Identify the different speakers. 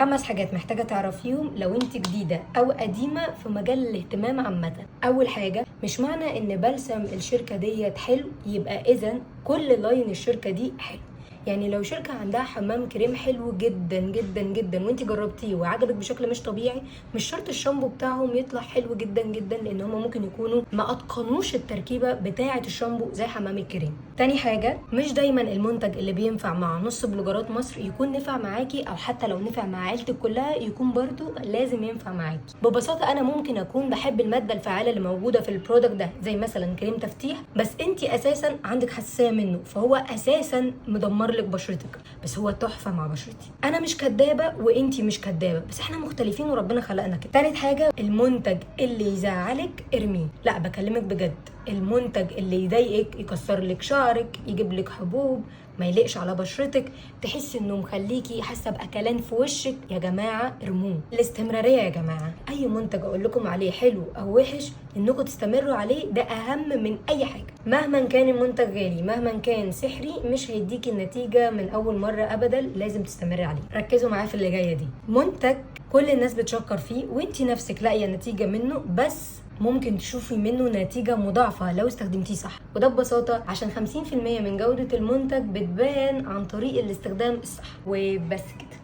Speaker 1: 5 حاجات محتاجة تعرفيهم لو انت جديدة او قديمة في مجال الاهتمام عامة. اول حاجة، مش معنى ان بلسم الشركة ديت حلو يبقى اذا كل line الشركة دي حلو. يعني لو شركة عندها حمام كريم حلو جدا جدا جدا وانت جربتيه وعجبك بشكل مش طبيعي، مش شرط الشامبو بتاعهم يطلع حلو جدا جدا، لان هم ممكن يكونوا ما اتقنوش التركيبة بتاعة الشامبو زي حمام الكريم. تاني حاجة، مش دايما المنتج اللي بينفع مع نص بلوجرات مصر يكون نفع معاكي، او حتى لو نفع مع عيلتك كلها يكون برضو لازم ينفع معاكي. ببساطة انا ممكن اكون بحب المادة الفعالة اللي موجودة في ال product ده، زي مثلا كريم تفتيح، بس انت اساسا عندك حساسية منه، فهو اساسا مدمر لك بشرتك، بس هو تحفة مع بشرتي. انا مش كدابه وانتي مش كدابه، بس احنا مختلفين وربنا خلقنا كده. تالت حاجة، المنتج اللي يزعلك ارميه. لا بكلمك بجد، المنتج اللي يضايقك، يكسر لك شعرك، يجيب لك حبوب، ما يليقش على بشرتك، تحس انه مخليكي حاسه باكلان في وشك، يا جماعة ارموه. الاستمرارية يا جماعة، اي منتج اقول لكم عليه حلو او وحش انكم تستمروا عليه ده اهم من اي حاجة. مهما كان المنتج غالي، مهما كان سحري، مش هيديكي النتيجة من اول مرة ابدا، لازم تستمري عليه. ركزوا معايا في اللي جاية دي. منتج كل الناس بتشكر فيه وانتي نفسك لاقيه نتيجة منه، بس ممكن تشوفي منه نتيجة مضاعفة لو استخدمتيه صح، وده ببساطة عشان 50% من جودة المنتج بتبان عن طريق الاستخدام الصح. وبس كده.